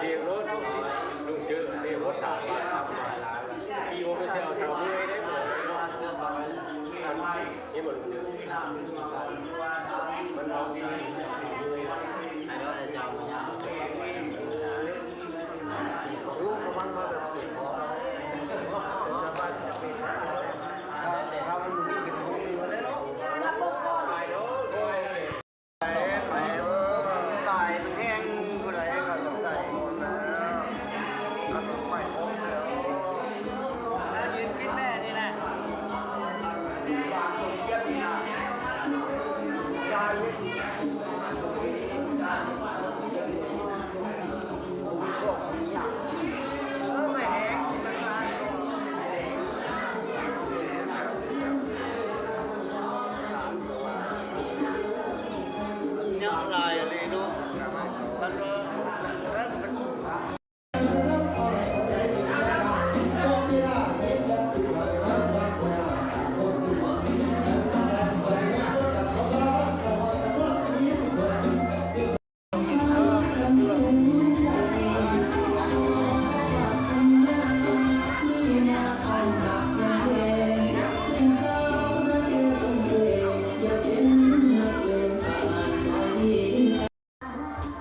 ເດໂລດ ລຸງເຈີ ເດໂລດສາມ ຂີ່ໂມເຕີໄຊເອົາສາວເມື່ອຍເດ້ ເຫັນບໍ່ລຸງເຈີ ມັນເອົາ ໄປ ໄປ ເອີ ຫຼາຍແຮງ ຜູ້ໃດເຂົາຈະໃສ່ໝົດແລ້ວ ກະໄປຄົບແລ້ວ ຢືນຂຶ້ນແນ່ນີ້ນະ ວາງຕົງຈຽບນີ້ນະ ເອີ ມາແຮງ ຍາວຫຼາຍອີ່ຫຼີເນາະ ຄັນວ່າ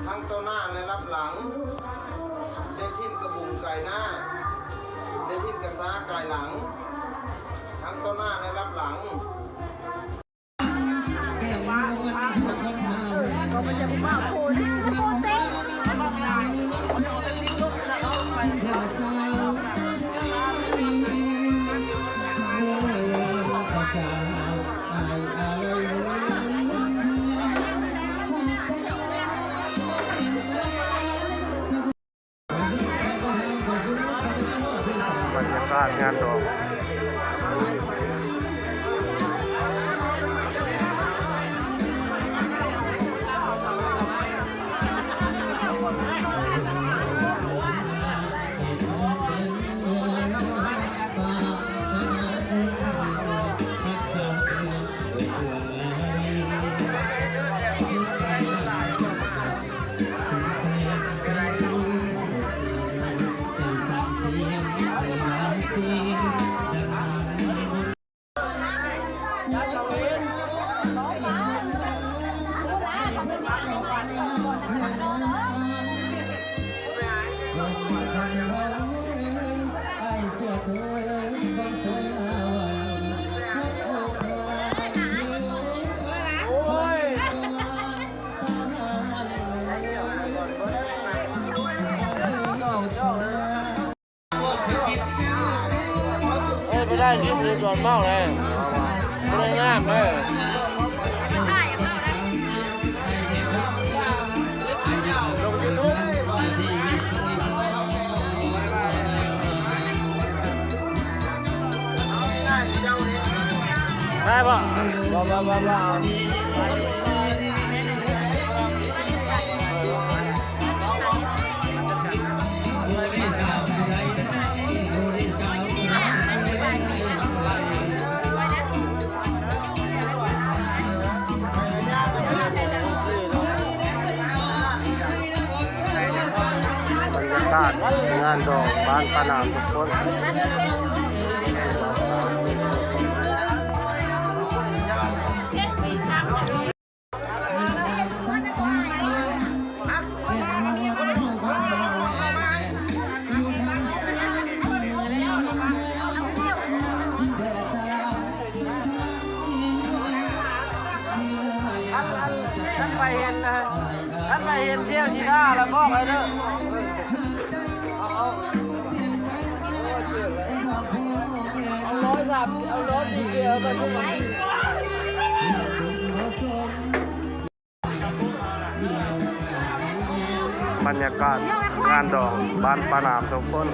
ທັງຕໍ່ໜ້າ ແລະ ລັບຫຼັງ ໄດ້ຖິ້ມກະບຸງກາຍໜ້າ ໄດ້ຖິ້ມກະຊາກາຍຫຼັງ ທັງຕໍ່ໜ້າ ແລະ ລັບຫຼັງ. ບັນຍາກາດງານດອງ. ເອີ ໄປໄດ້ທີ່ຄືດອນເມົາເລີຍ ບໍ່ໄດ້ງາມເລີຍ ລົງຢູທູບ ໄດ້ບໍ່? ບໍ່ ບໍ່ ບໍ່ ບໍ່ເອົາ. ບັນຍາກາດງານດອງບ້ານປາໜາມທຸກຄົນ. ຄັນ ຄັນ ຄັນໃຜເຫັນນະ ຄັນໃຜເຫັນທ່ຽວຊິດ່າລະບອກໃຫ້ເດີ. ເອົາ ເອົາ ເອົາຮ້ອຍສາມ ເອົາຮ້ອຍສີ່ເອົາໄປພວກມັນ. ບັນຍາກາດງານດອງບ້ານປາໜາມທຸກຄົນ.